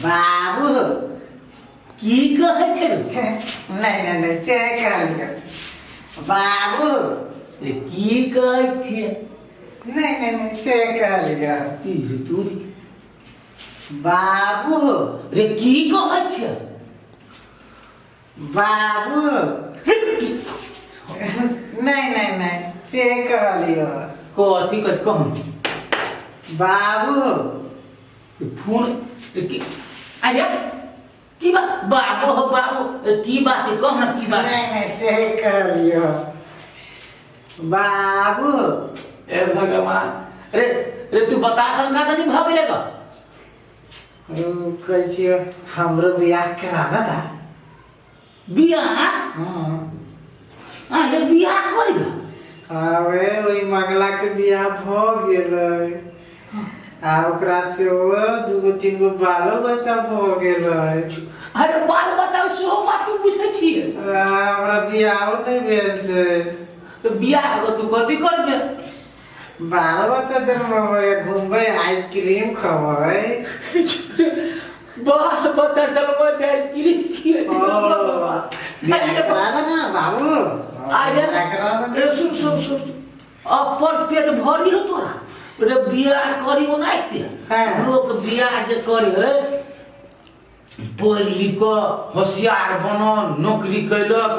बाबू की कहै छै रे? नहीं नहीं नहीं से कहलियो बाबू रे की कहै छियै नहीं नहीं नहीं से कहलियो की रे तू बाबू रे की कहै छियै बाबू रे की नहीं नहीं नहीं से कहलियो कथी कहै कहू बाबू फोन की अरे की बात बाबू हो बाबू की बात है कह ना की बात नहीं नहीं से कहलियो बाबू ए भगवान रे रे तू बता शंका से नहीं भऽ गेलै का कहै छियो हमरो बियाह कराना था बियाह हाँ आ रे बियाह करबे अरे ओहि मंगला के बियाह भऽ गेलै आ ओकरा से ओ दूगो तीन गो बालो बच्चा भऽ गेलै अरे बाल बच्चा सेहो बात तू बुझै छियै आ, हमरा बियाहो नहि भेल छै तऽ बियाह कऽ तू कथी करबे बाल बच्चा जन्मबै घूमबै आइसक्रीम खबै बाल बच्चा जन्मै छै आइसक्रीम खिएतै बियाह करा दे ना बाबू अरे बियाह करा दे रे सुन सुन सुन अपन पेट भरी हो तोरा रे बियाह करी ओनाहिते हाँ। लोक बियाह जे करी है पढ़ि लिख कऽ होशियार बनल नौकरी कैलक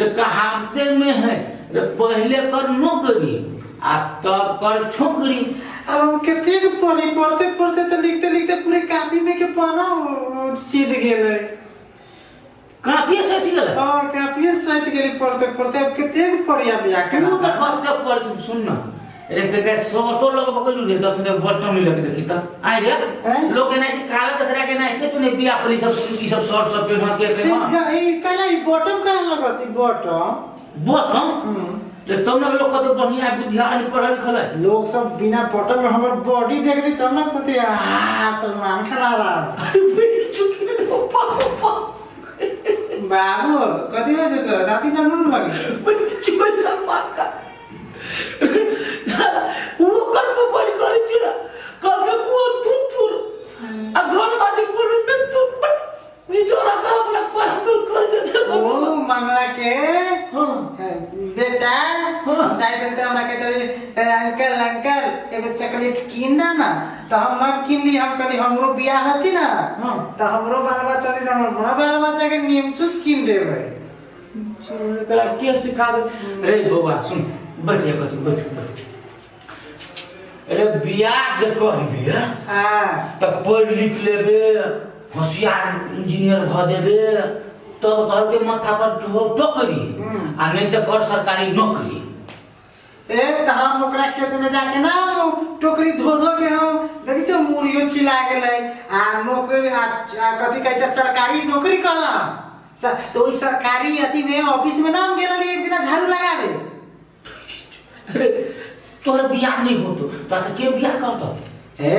रे कहावते में है रे पहले कर नौकरी आ तब कर छोकरी अब हम कतेक पढ़ी पढ़ते पढ़ते तऽ लिखते लिखते पूरे कापी में के पन्ना सीध गेलै कापी सटि गेलै हाँ कापिए सटि गेलै पढ़ते पढ़ते अब कतेक पढ़िया बियाह तू करा तऽ कते पढ़ सुन न रे के के शर्टो लगबऽ गेलू रे तखने बटन नहीं लगे देखी तऽ आइ रे हैं? लोग एना जे काला कसरा के एनाहिते तू बिया पर ई सब ई सब शर्ट सब पेन्ह के ते पेन्ह ई कहला ई बटम कहाँ लगत ई बटम बटन रे तब ने लोग कते बढ़िया बुद्धियार पढ़ल लिखल है लोग सब बिना बटम में हमर बॉडी देख दी तब ना कहते आ सलमान खान आ रहा बाबू कथी होइ छै तोरा दाँती ना नून लगे सलमान का वो कर को बड़ करे छै कहलकै वो तू तू आ घर बाजी बोलू न तू नी तोरा का अपना पास कर देते ओ मंगला के हां बेटा हाँ। चाहे देते हमरा कहते रहे, ए, अंकल अंकल एगो चॉकलेट कीन दा ना तो हम ना कीन ली हम कहली हमरो बियाह हती ना हाँ। तो हमरो बाल बच्चा दी तो हम अपना बाल बच्चा के नीमचूस कीन देबै एकरा के सिखा दे रे बौआ सुन बैठ जा कथी बैठ बैठ अरे बियाह जे करबे हाँ तऽ पढ़ि लिख लेबे होशियार इंजीनियर भऽ जेबे तब घर के माथा पर टोकरी आ नहीं तऽ कर सरकारी नौकरी ए त हम ओकरा खेत में जाके ना हम टोकरी धो धो के हम देखी तो मुड़ियो छिला गेलै आ नौकरी आ आ कथी कहै छै सरकारी नौकरी कहला तो ओहि सरकारी अथी में ऑफिस में ना हम गेल रहियै बिना झाड़ू लगाबे अरे तोरा बियाह नहीं होतो तो अच्छा के बियाह करतो हे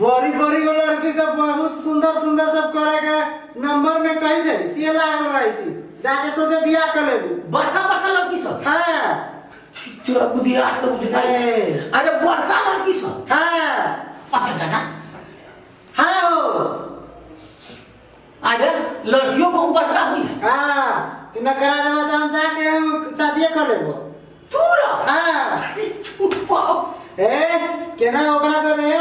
बड़ी बड़ी गो लड़की सब बहुत सुंदर सुंदर सब करे के नंबर में कही छै से लागल रहे छी जाके सोचे बियाह कर लेबी बड़का बड़का लड़की सब हाँ तोरा बुधियार तो बुझाई ए। अरे बड़का लड़की सब हाँ अच्छा दादा हाँ हो अरे लड़कियों को बड़का हुई है हाँ तू न करा देबा तो हम जाके हम शादिये कर लेबो तू रह हाँ चुप ए केना ओकरा तो रे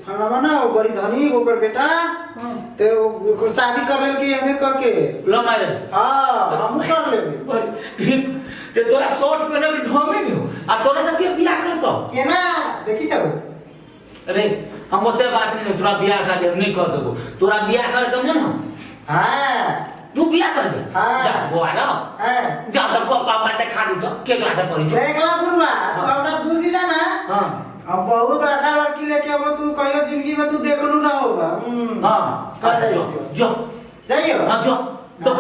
फलाना ना ओ बड़ी धनी ओकर बेटा ते ओकर शादी कर लेलकै हमे करके ल मारे हाँ हमहूँ कर लेबै ते तोरा शर्ट पहने के ढंगे नहीं हो आ तोरा सबके बियाह करतो केना देखी सब अरे हम ओते बात नहीं तोरा बियाह शादी हम नहीं कर देबो तोरा बियाह कर के मन हो हाँ तू बियाह करबे हाँ। जा बोआ ना हाँ जा तो को का बात खा दू तो के तोरा से पड़ी देख ला बुढ़वा तू हमरा दूसी जा ना हां हम बहुत अच्छा लड़की लेके अब तू कहियो जिंदगी में तू देखलू ना होगा हां कहाँ जो जाइ छियौ? जो जाइयो हां जो तो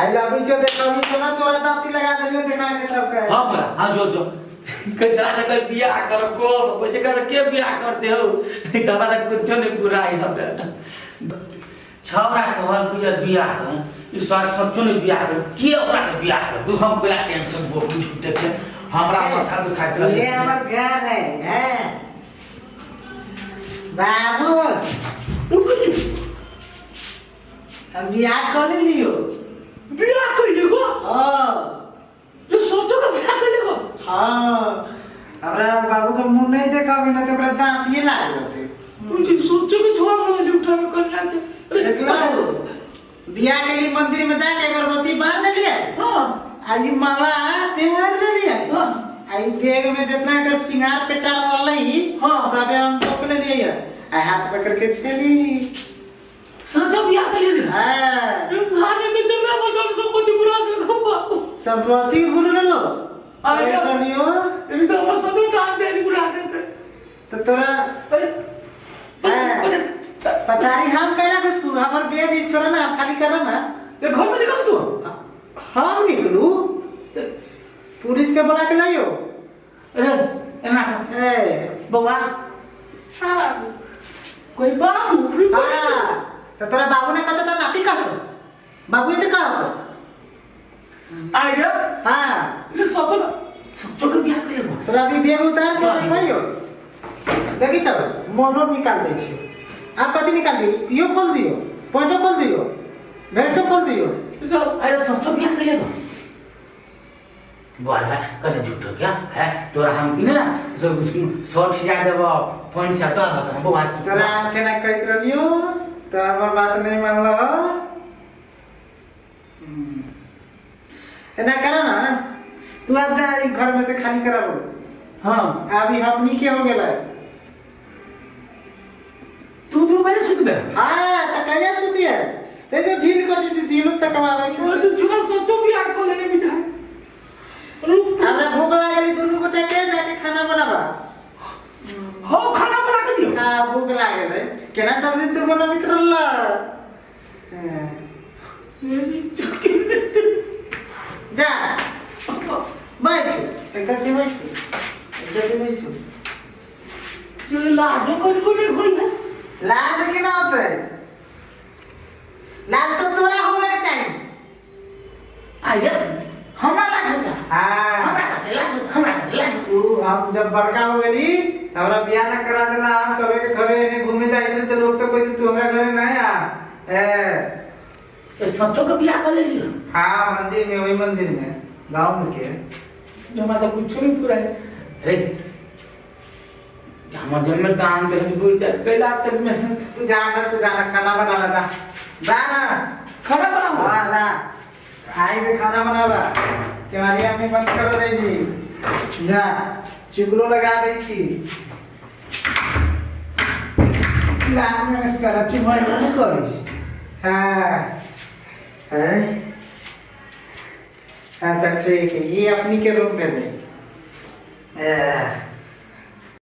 I love you देखा भी ना तोरा दांती लगा देलियो देखा के सब के हां बोला हां जो जो कचरा से कर बियाह कर को बच्चे कर के बियाह करते हो तब तक कुछ नहीं पूरा आई हबे छौड़ा कहल कि यार बियाह कर ई साथ सच्चो नहीं बियाह कर के ओकरा से बियाह कर तू हम बड़ा टेंशन हो कुछ देखे हमरा माथा दुखाइत रहे ये हमर घर है हैं बाबू हम बियाह कर लियो। बियाह कर लेगो? हाँ। जो सोचो का बियाह कर लेगो? हाँ, हमरा बाबू के मुंह नहीं देखबी ना तो ओकरा दांतिए लाग जते। मुझे सोचो के छोड़ ना उठा के कन्या के। देखलो, बियाह के लिए मंदिर में जाके अगरबत्ती बांध लिए। हाँ। आ ई माला पहन लिए। हाँ। आ ई बैग में जितना कर सिंगार पेटार रहलै, हाँ। सबे हम टोक ले लिए आ हाथ पकड़ के चली। सोचो बियाह कर लिए। हाँ। खाने के जब मैं कम संपत्ति बुरा से बाबू। संपत्ति भूल गेलो। अरे अरे लियो। ये तो हमर सब काम दे बुरा करते। तो तोरा अरे हाँ। पचारी हम कैला के स्कूल हमर बेर नहीं छोड़ा ना, खाली करो ना। ये घर में से कम तू। हम निकलू, पुलिस के बुला के लाइयो। अरे एना कर। ए बउआ। हाँ। कोई बाबू। हाँ, तो तोरा बाबू ने कहतो तो नाती कहतो, बाबू तो कहतो। आ गया। हाँ। ये सब तो के बियाह कर लेबो। तोरा अभी बेग उतार के देखियो, देखी चल मोनो निकाल दै छियो। आप कथी निकाल दियो? इहो खोल दियो, पैंटो खोल दियो, भेंटो खोल दियो। सब अरे सब तो बियाह कर लेबो। बोल है कने झूठो क्या है तोरा हम की ना सब उसकी शर्ट सिया देबो, पैंट सिया तो बता बउआ। तोरा हम केना कहैत रहलियो तो हमर बात नहीं मानलो। एना करो ना, तू अब जा ई घर में से खाली कराबो। हाँ। अभी हमनी के हो गेलै। तू दू बजे सुतबे? हाँ, तो कहिया सुती है? ते जो ढील कटी छै, ढील चकवावे के और छै। तू चुना सोचो बियाह कर लेने बिचार। रुक। हमरा भूख लागल, दुनू गोटा के जाके खाना बनाबा। हो खाना बना के दियो। हाँ, भूख लागल है। केना सब्जी तू बनाबित रहल? हाँ। जा बैठ, एकर के बैठ, एकर के बैठ। चल लाजो कर को नहीं होई है। लाज के ना होते, लाज तो तोरा होवे के चाही। आइए हमरा लाज होता। हाँ। हमरा कैसे लाज होता, हमरा कैसे लाज होता। तू हम जब बड़का हो गेली हमरा बियाह ना करा देला, हम सबे के घरे एने घूमे जाइत रही तो लोग सब कहते तू हमरा घरे नहीं आ। ए तो सच्चो के बियाह कर लेलियो? हाँ, मंदिर में, वही मंदिर में गांव में के। जो हमरा तो कुछ नहीं पूरा है। अरे हमर जन्म में दान दे बुल जात पहला तक में। तू जा ना, तू जा ना, खाना बना जा, जा ना। खाना बनाओ। हाँ जा, आई से खाना बनावा, केवाड़ी अम्मी बंद कर दै छी, जा चुगलो लगा दै छी। लाग में सारा चिमर नहीं करै छी। हाँ हैं, अच्छा ठीक है, ये अपनी के रूम में है।